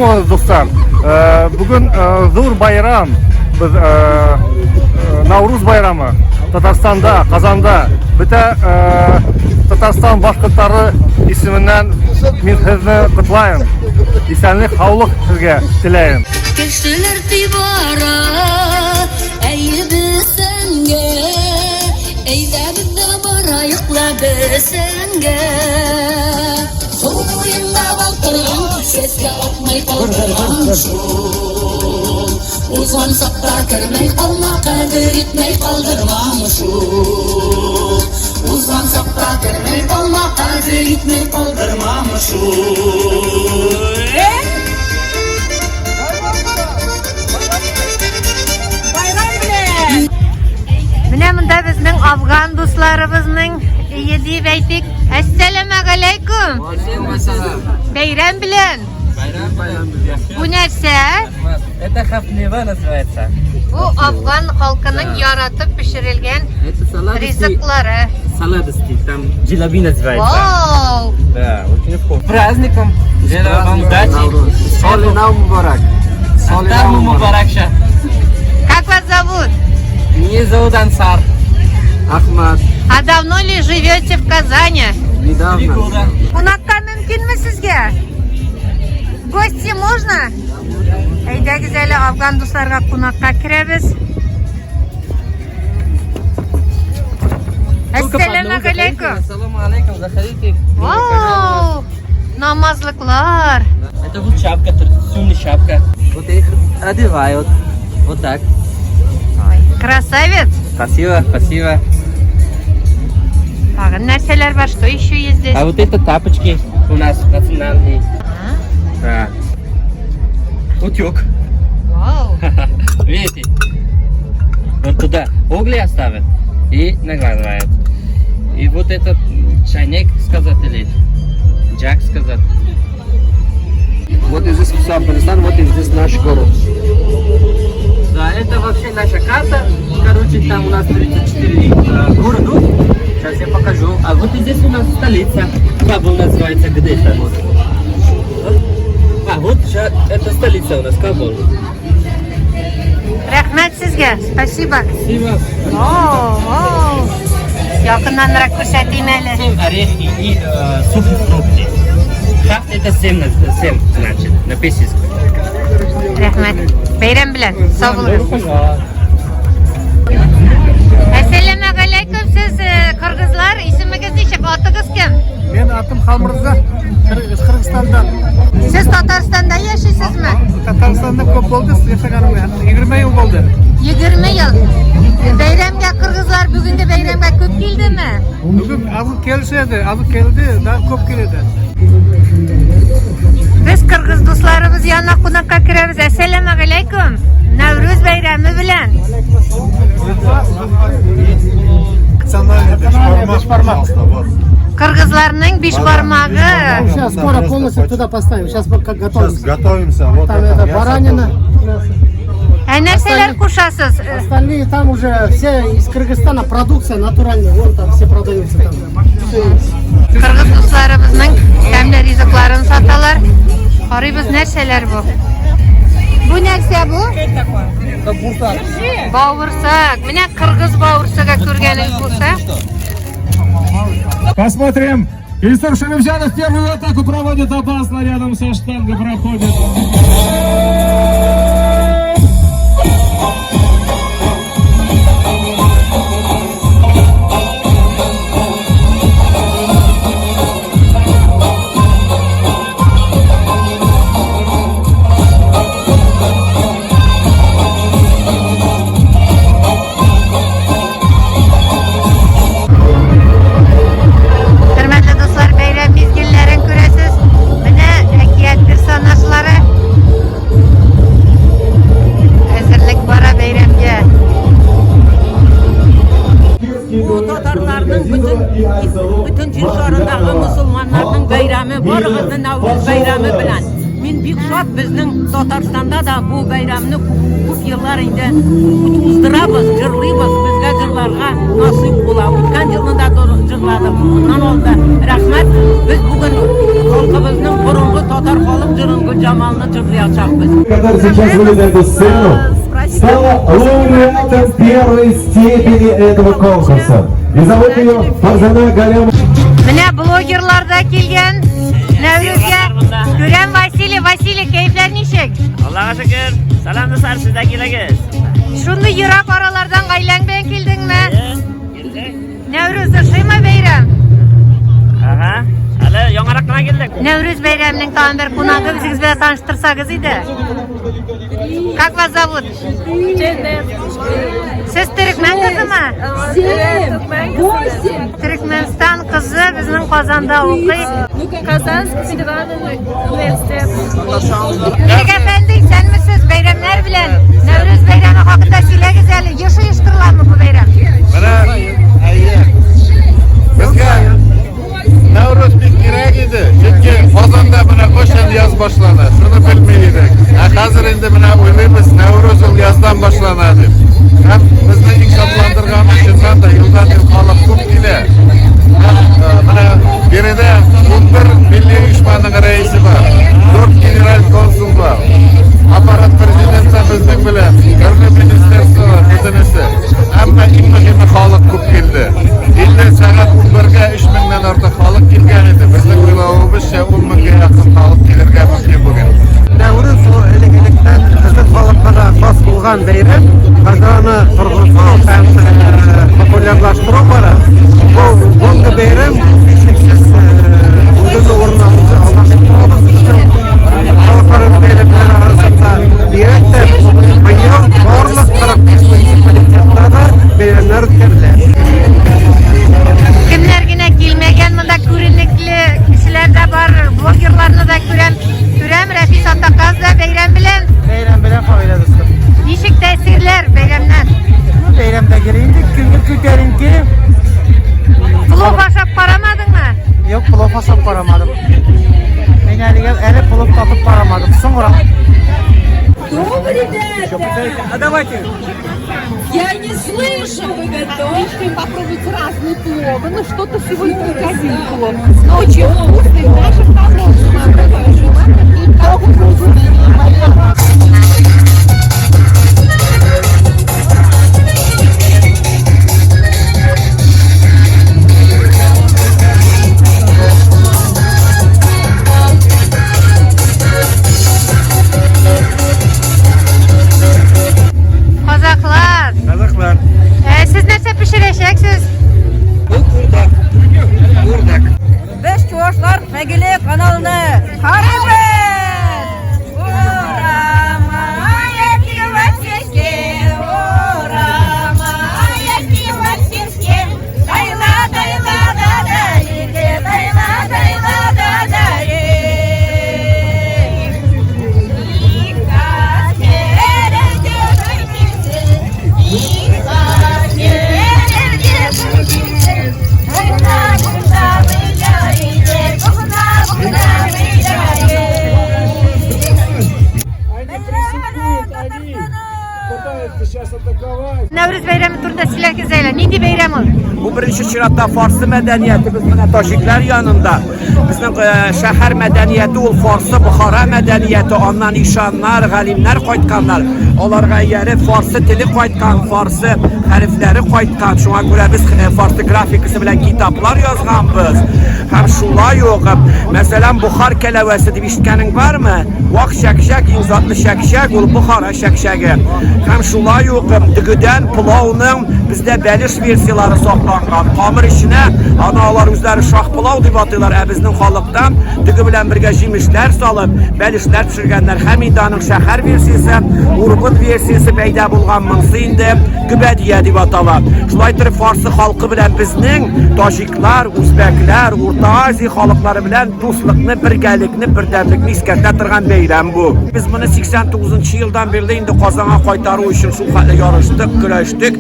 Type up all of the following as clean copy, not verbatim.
булыгыз, дуслар. Бүген зур байрам. Без Науруз байрамы. Татарстанда, Казанда бөтә Татарстан башкортлары исеменнән мин сезне котлыйм. Исәнлек, һаулык сезгә теләйм. Кешеләр дип бара, әйе бесәнгә, әйдә без дә бараек ла бесәнгә. Су буенда балтырган, чәчкә атмый калдырган шул. Узган сакта кермәй калма, кадер итмәй калдырган шул. Узган сакта кермәй калма, кадер итмәй калдырмам шул. Менә монда безнең афган дусларыбызның өе дип әйтик. Әссәламәгаләйкүм. Бәйрәм белән. Бәйрәм бәйрәм безгә. Бу нәрсә? Это хафнева называется. Бу афган халкының яратып пешерелгән Это сладости. ризыклары. Сладости, там джелаби называется. Вау! Да, очень вкусно. Праздником. Желаю вам удачи. Соли нав мубарак. Соли Антар нав мубарак. мубаракша. Как вас зовут? Меня зовут Ансар. Ахмад. А давно ли живете в Казани? Три Недавно. года. Кунакка мөмкинме сезгә? В Гости можно? Әйдәгез әле афган дусларга кунакка керәбез. Әссәламәгаләйкүм. Ассаламу алейкум, заходите. Вау! Намазлыклар. Это вот шапка, традиционная шапка. Вот их одевают. Вот так. Ой, красавец. Спасибо, спасибо. Тагын нәрсәләр бар? Что еще есть здесь? А вот это тапочки у нас национальные. А? Да. Утюг. Вау! Видите? Вот туда угли оставят и накладывают. И вот этот чайник сказать или джак сказать. Вот и здесь все Афганистан, вот и здесь наш город. Да, это вообще наша карта. Короче, там у нас 34 города. Сейчас я покажу. А вот и здесь у нас столица. Кабул называется где-то. Вот. А вот ща- это столица у нас, Кабул. Рәхмәт сезгә. Спасибо. Спасибо. Вау, вау. Якыннанрак күрсәтим әле. Семь орехи и сухофрукты. Хафт это семь, семь, значит, на персидском. Рәхмәт. Бәйрәм белән. Сау булыгыз. Әссәламәгаләйкүм, сез э, кыргызлар, исемегез ничек, атыгыз кем? Мен атым Халмырза, Кыргызстандан. Сез Татарстанда яшисезме? Татарстанда көп болды, яшәгәнем 20 ел болды. 20 ел. Бәйрәмгә кыргызлар бүгенге бәйрәмгә күп килдеме? Бүген азык келишеди, азык келди, да көп келеди. Без кыргыз дусларыбыз янына кунакка керәбез. Әссәламәгаләйкүм. Нәүрүз бәйрәме белән. Национальный бешбармак, пожалуйста, вот. Кыргызларның бишбармагы. Сейчас скоро полностью туда поставим. Сейчас пока Сейчас готовимся. готовимся. Вот Там это это мясо баранина. тоже. Ә нәрсәләр кушасыз? Э, Остальные там уже все из Кыргызстана продукция натуральная. Вон там все продаются там. Все есть. Кыргыз дусларыбызның тәмле ризыкларын саталар. Карыйбыз нәрсәләр бу. Бу нәрсә бу? Бавырсак. Менә кыргыз бавырсагы күргәнегез булса. Посмотрим. Ильсур Шарифзянов первую атаку проводит опасно, рядом со штангой проходит. Хөрмәтле дуслар, бәйрәм мизгелләрен күрәсез. Менә әкият персонажлары. Әзерлек бара бәйрәмгә. Бу татарларның бөтен бөтен җир шарындагы мөселманнарның бәйрәме, барыгызны Нәүрүз бәйрәме белән. Мин бик шат, безнең Татарстанда да бу бәйрәмне күп, күп еллар инде уздырабыз, җырлыйбыз. Безгә җырларга насыйп була. Үткән елны да җырладык, моннан алда. Рәхмәт, без бүген халкыбызның борынгы татар халык җырын Гөлҗамалны җырлаячакбыз. Который сейчас выйдет на эту сцену, стала лауреатом первой степени этого конкурса. И зовут ее Фарзана Галямова. Менә блогерлар да килгән Нәүрүзгә. Күрәм Василий, Василий, кәефләр ничек? Аллага шөкер. Сәлам дуслар, сез дә килегез. Шундый ерак аралардан гаиләң белән килдеңме? Килдек. Нәүрүз ошыймы бәйрәм? Ага. Әле яңарак кына килдек. Нәүрүз бәйрәменең тагын бер кунагы үзегез белән таныштырсагыз иде. Как вас зовут? Сез төрекмән кызымы? Төрекмәнстан кызы безнең Казанда укый. Казанский федеральный университет. Ирек әфәнде, исәнмесез, бәйрәмнәр белән. Нәүрүз бәйрәме хакында сөйләгез әле. Еш оештырыламы бу бәйрәм? Менә әйе. Безгә Нәүрүз бик кирәк иде, чөнки Казанда менә кайчан яз башлана, шуны белми идек. Ә хәзер инде менә уйлыйбыз, Нәүрүз ул яздан башлана дип. Һәм безне иң шатландырганы чыннан да елдан-ел халык күп килә. Һәм менә биредә 11 милли оешманың рәисе бар, 4 генераль консул бар. Аппарат президенты безнең белән, төрле министерстволар, бөтенесе. Әмма иң мөһиме халык күп килде. Инде сәгать 11-гә 3 меңнән артык халык килгән иде. Безнең уйлавыбызча 10 меңгә якын халык килергә мөмкин бүген. Нәүрүз ул элек-электән безнең халыкка да хас булган бәйрәм. Хәзер аны торгызу һәм популярлаштыру бара. Бу бүгенге бәйрәм һичшиксез бүгенге урын алучы Халыкара бәйрәмнәр арасында бигрәк тә быел барлык 45 муниципалитетта да бәйрәмнәр үткәрелә. Кемнәр генә килмәгән, монда күренекле кешеләр дә бар, блогерларны да күрәм. Күрәм, Рәфис Атаказ да бәйрәм белән. Бәйрәм белән Фаилә дустым. Ничек тәэсирләр бәйрәмнән? Ну, бәйрәмдә гел инде күңел күтәренке. Плов ашап карамадыңмы? Юк, плов ашап карамадым. Мин әлегә әле плов татып карамадым. Соңрак. Ребята! А давайте. Я не слышу! Вы готовы? Попробовать разные пловы, но что-то сегодня только один плов. Но очень вкусный, даже хороший. Казаклар. Казаклар. Ә, сез нәрсә пешерәчәксез? Бу курдак. Курдак. Без чувашлар Фәгиле каналны карыйбыз! Урама, яки урама, яки Дайла, дайла, да, да, дайла, дайла, да, да, Нәүрүз бәйрәме турында сөйләгез әле. Нинди бәйрәм ул? Бу беренче чиратта фарсы мәдәнияте без менә таҗиклар янында. Безнең э, шәһәр мәдәнияте ул фарсы Бохара мәдәнияте, аннан ишаннар, галимнәр кайтканнар. Аларга ияреп фарсы теле кайткан, фарсы хәрефләре кайткан. Шуңа күрә без э, фарсы графикасы белән китаплар язганбыз. Һәм шулай ук, мәсәлән, Бухар кәләвәсе дип ишеткәнең бармы? Вак чәкчәк, иң затлы чәкчәк ул Бохара чәкчәге. Һәм шулай ук дөгедән пылауның бездә бәлеш версияләре сакланган. Камыр эченә аны алар үзләре шах пылау дип атыйлар, ә безнең халыкта дөге белән бергә җимешләр салып, бәлешләр пешергәннәр. Һәм инде аның шәһәр версиясе, урбыт версиясе пәйда булган, монысы инде гөбәдия дип атала. Шулай итеп фарсы халкы белән безнең таҗиклар, үзбәкләр, Урта Азия халыклары белән дуслыкны, бергәлекне, бердәмлекне искәртә торган бәйрәм бу. Без моны 89 нчы елдан бирле инде Казанга кайта кайтару өчен шул хәтле ярыштык, көрәштек.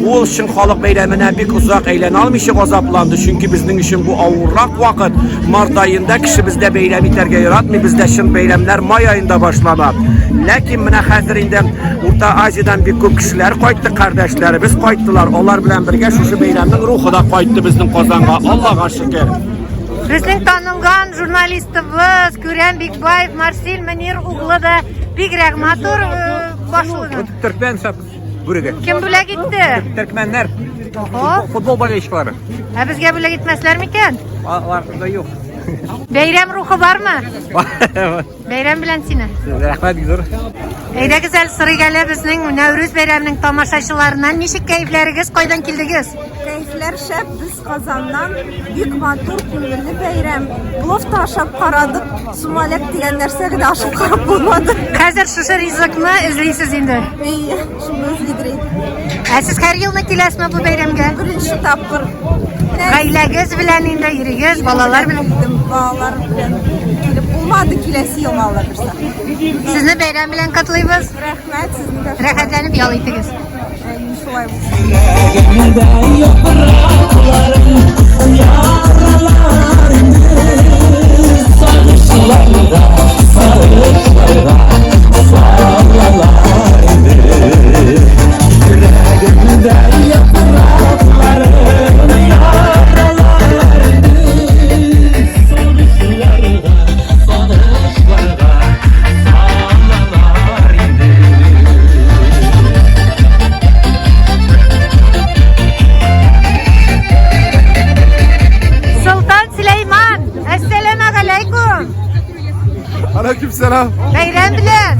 Ул чын халык бәйрәменә бик озак әйләнә алмыйча газапланды, чөнки безнең өчен бу авыррак вакыт. Март аенда кеше бездә бәйрәм итәргә яратмый, бездә чын бәйрәмнәр май аенда башлана. Ләкин менә хәзер инде Урта Азиядән бик күп кешеләр кайтты, кардәшләребез кайттылар. Алар белән бергә шушы бәйрәмнең рухы да кайтты безнең Казанга. Аллага шөкер. Безнең танылган журналистыбыз Күрән Бикбаев Марсель Мөнир углы да бигрәк матур э, башлыгы. Төркмән бүреге. Кем бүләк итте? Төркмәннәр. Ого. Футбол болельщиклары. Ә безгә бүләк итмәсләр микән? Алар да юк. Бәйрәм рухы бармы? Бәйрәм белән сине. Рәхмәт зур. Әйдәгез әле сорыйк әле безнең Нәүрүз бәйрәменең тамашачыларыннан ничек кәефләрегез, кайдан килдегез? Кәефләр шәп, без Казаннан. Бик матур, күңелле бәйрәм. Плов та ашап карадык. Сумалек дигән нәрсә генә ашап карап булмады. Хәзер шушы ризыкны эзлисез инде. Әйе, шуны эзлидер. Ә сез һәр елны киләсезме бу бәйрәмгә? Беренче тапкыр. Гаиләгез белән инде йөрегез, балалар белән. Балалар белән килеп булмады, киләсе елга алла бирсә. Сезне бәйрәм белән котлыйбыз. Рәхмәт, сезне дә. Рәхәтләнеп ял итегез. Шулай булсын. Солтан Сөләйман, әссәләмә галәйкүм. Алейкум сәлам. Бәйрәм белән.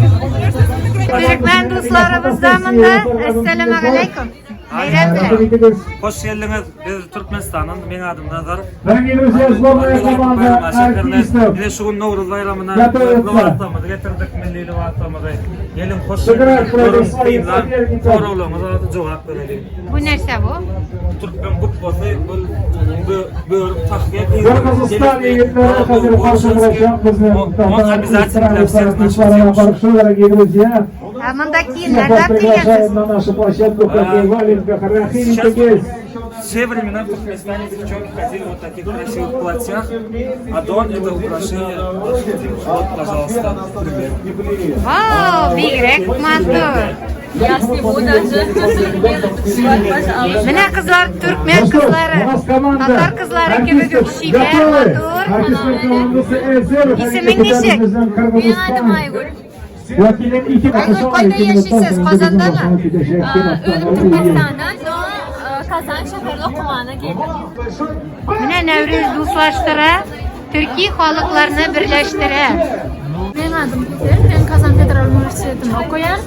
Төрекмән дусларыбыз да монда. Әссәләмә галәйкүм. Бәйрәм белән. Hoş geldiniz. Biz Türkmenistan'ın meň adym Nazar. Дорогие друзья, сборная команда артистов Bize şu gün Nowruz baýramyna Готовится. lybaslarymyzy getirdik, milli lybaslarymyzy. Geliň hoş Сыграть geldiňiz. против Görüň, своих synlaň. соперников. Soraglaryňyza jogap bereliň. Бу нәрсә бу? Türkmen gupbasy bu börük tahýa Кыргызстан егетләре хәзер каршы булачак безнең Татар каршы, дорогие друзья. Ә монда Всех киемнәр вас дә приглашаем кигәнсез. на нашу площадку хоккей валенках Рахим Сейчас Тегес. все времена в Туркменистане девчонки ходили вот в таких красивых платьях, а дон это украшение. Вот, пожалуйста, пример. Вау, бигрәк матур. Я сниму даже. Менә кызлар, төркмән Ну что, кызлары, у нас команда татар кызлары кебек үк артистов чибәр, готовы. матур. Артистлар командасы әзер. Исемең ничек? Безнең Кыргызстан вәкилен ике Айгөл, кайда яшисез? Казандамы? Özüm Türkmenistan'dan, но Kazan şäherinde okumana geldim. Менә Нәүрүз дуслаштыра, төрки халыкларны берләштерә. Meň adym Güzel, men Kazan Federal Uniwersitetinde okaýan.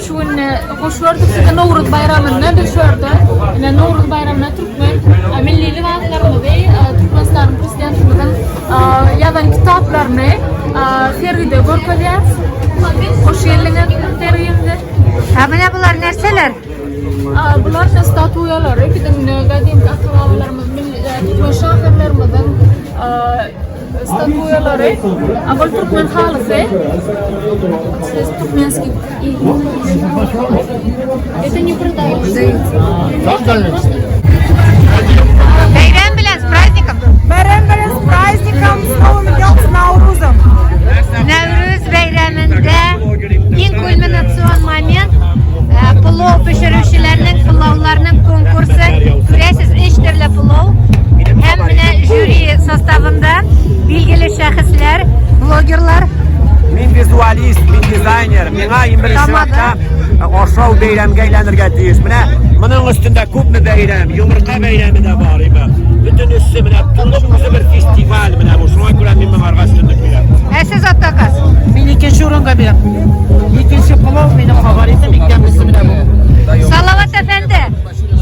Şu gün hoş gördük sizi Nowruz baýramynda biz şu ýerde ine Nowruz baýramyna türkmen milli lybaslarymyzy Türkmenistanyň prezidentimiziň ýazan kitaplaryny sergide görkezýäris. Hoş geldiňiz sergimize. Ә менә болар нәрсәләр? Bular statuýalary biziň gadymky ata-babalarymyz, milli türkmen şahyrlarymyzyň statuýalary. Bul türkmen halysy. Türkmenskiý. Это не продается. Бәйрәм белән, с праздником! Бәйрәм белән, с праздником, с Новым днем, с Наурузом. Нәүрүз бәйрәмендә иң кульминацион момент э, пылау пешерүчеләрнең пылауларның конкурсы. Күрәсез, өч төрле пылау. Һәм менә жюри составында билгеле шәхесләр, блогерлар. Мин визуалист, мин дизайнер. Миңа иң беренче Тамада. чиратта ашау бәйрәмгә әйләнергә тиеш. Менә моның өстендә күпме бәйрәм, йомырка бәйрәме дә бар име. Бөтенесе менә тулы үзе бер фестиваль менә бу. Шуңа күрә мин моңарга өстенлек бирәм. Ә сез атакас? Мин икенче урынга бирәм. Икенче пылау минем фаворитым, икенчесе менә бу. Салават әфәнде,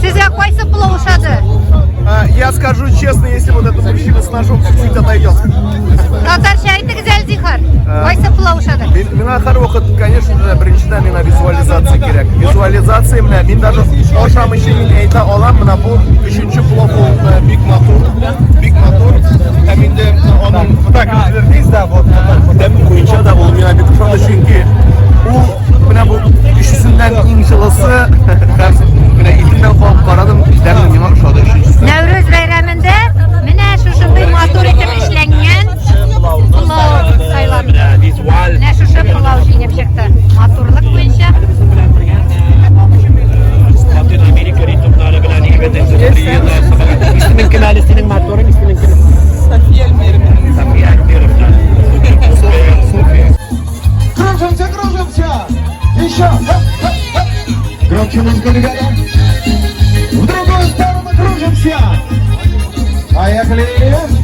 сезгә кайсы пылау ошады? Я скажу честно, если вот этот мужчина с ножом чуть-чуть отойдет. Татарча әйтегез әле, зинһар. Кайсы пылау ошады? Миңа һәрвакыт, конечно же, беренчедән миңа визуализация кирәк. Визуализация менә мин даже ашамыйча мин әйтә алам, менә бу өченче плов ул бик матур, бик матур. Һәм инде аның так развернись, да, вот. Тәм буенча да ул миңа бик ошады, чөнки ул менә бу Кружимся, кружимся. Еще. Хоп, хоп, хоп. Громче музыку, ребята. В другую сторону кружимся. Поехали.